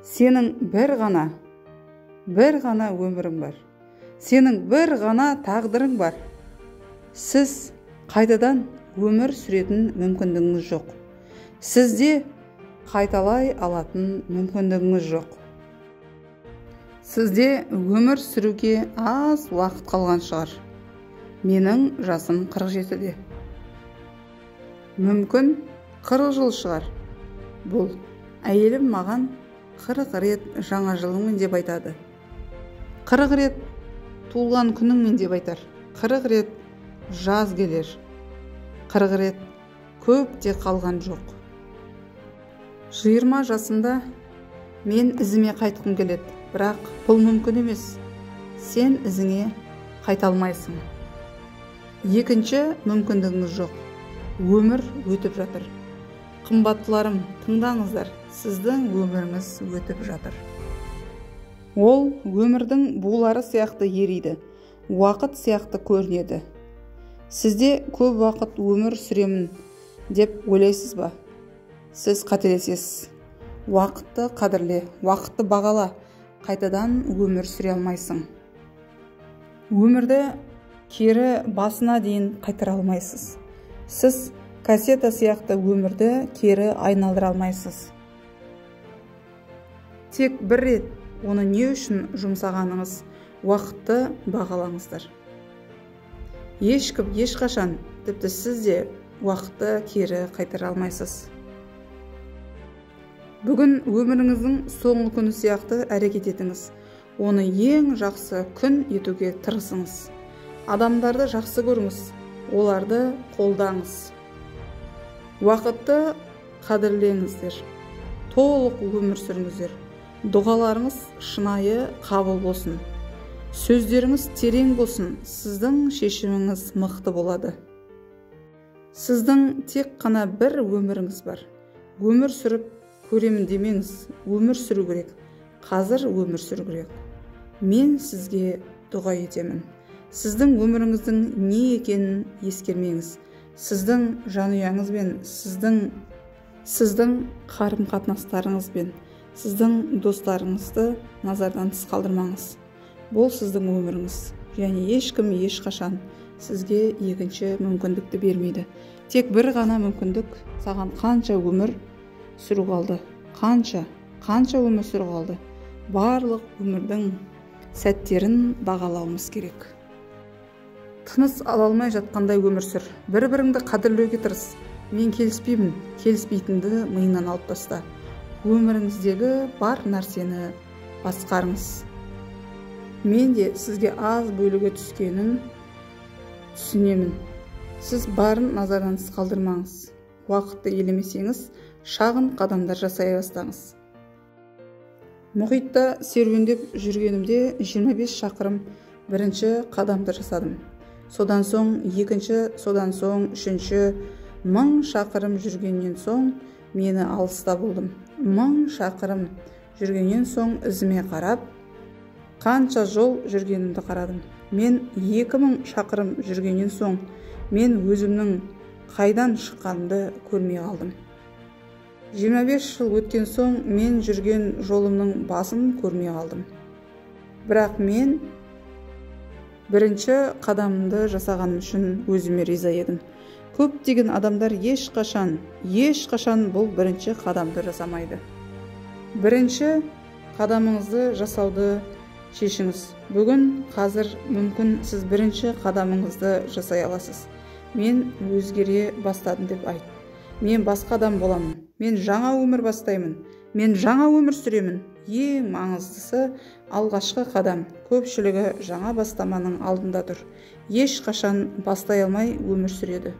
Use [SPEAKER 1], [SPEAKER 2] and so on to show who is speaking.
[SPEAKER 1] Сенің бір ғана өмірің бар. Сенің бір ғана тағдырың бар. Сіз қайтадан өмір сүретін мүмкіндігіңіз жоқ. Сізде қайталай алатын мүмкіндігіңіз жоқ. Сізде өмір сүруге аз уақыт қалған шығар. Менің жасым 47-де. Мүмкін 40 жыл шығар. Бұл әйелім маған 40 рет жаңа жылыңмен деп айтады. 40 рет туылған күніңмен деп айтар. 40 рет жаз келер. 40 рет көп те қалған жоқ. 20 жасымда мен ізіме қайтқым келеді, бірақ бұл мүмкін емес. Сен ізіңе қайта алмайсың. Екінші мүмкіндігіңіз жоқ. Өмір өтіп жатыр. Қымбаттыларым, тыңдаңыздар, сіздің өміріңіз өтіп жатыр. Ол өмірдің булары сияқты ериді, уақыт сияқты көрінеді. Сізде көп уақыт өмір сүремін деп ойлайсыз ба? Сіз қателесесіз. Уақытты қадірле, уақытты бағала, қайтадан өмір сүре алмайсың. Өмірді кері басына дейін қайтара алмайсыз. Сіз кассета сияқты өмірді кері айналдыра алмайсыз. Тек бір рет оны не үшін жұмсағаныңыз, уақытты бағалаңыздар. Ешкім ешқашан, тіпті сіз де уақытты кері қайтара алмайсыз. Бүгін өміріңіздің соңғы күні сияқты әрекет етіңіз. Оны ең жақсы күн етуге тырысыңыз. Адамдарды жақсы көріңіз, оларды қолдаңыз. Уақытты қадірлеңіздер. Толық өмір сүріңіздер. Дұғаларыңыз шынайы қабыл болсын. Сөздеріңіз терең болсын, сіздің шешіміңіз мықты болады. Сіздің тек қана бір өміріңіз бар. Өмір сүріп көремін демеңіз, өмір сүру керек. Қазір өмір сүру керек. Мен сізге дұға етемін. Сіздің өміріңіздің не екенін ескермеңіз. Сіздің жанұяңызбен, сіздің қарым-қатынастарыңызбен, сіздің достарыңызды назардан тыс қалдырмаңыз. Бұл сіздің өміріңіз. Және ешкім ешқашан сізге екінші мүмкіндікті бермейді. Тек бір ғана мүмкіндік, саған қанша өмір сүру қалды, қанша өмір сүру қалды. Барлық өмірдің сәттерін бағалауымыз керек. Тыныс ала алмай жатқандай өмір сүр. Бір-біріңді қадірлеуге тырыс. Мен келіспеймін, келіспейтінді миыңнан алып таста. Өміріңіздегі бар нәрсені басқарыңыз. Мен де сізге аз бөлігі түскенін түсінемін. Сіз барын назардан тыс қалдырмаңыз. Уақытты елемесеңіз, шағын қадамдар жасай бастаңыз. Мұхитта серуендеп жүргенімде 25 шақырым бірінші қадамды жасадым. Содан соң екінші, содан соң үшінші, 1000 шақырым жүргеннен соң мені алыста болдым. 1000 шақырым жүргеннен соң ізіме қарап, қанша жол жүргенімді қарадым. Мен 2000 шақырым жүргеннен соң мен өзімнің қайдан шыққанымды көрмей қалдым. 25 жыл өткен соң мен жүрген жолымның басын көрмей қалдым. Бірақ мен бірінші қадамымды жасағаным үшін өзіме риза едім. Көптеген адамдар ешқашан бұл бірінші қадамды жасамайды. Бірінші қадамыңызды жасауды шешіңіз. Бүгін, қазір мүмкін сіз бірінші қадамыңызды жасай аласыз. Мен өзгере бастадым деп айт. Мен басқа адам боламын. Мен жаңа өмір бастаймын. Мен жаңа өмір сүремін. Ең маңыздысы алғашқы қадам. Көпшілігі жаңа бастаманың алдында тұр. Ешқашан бастай алмай өмір сүреді.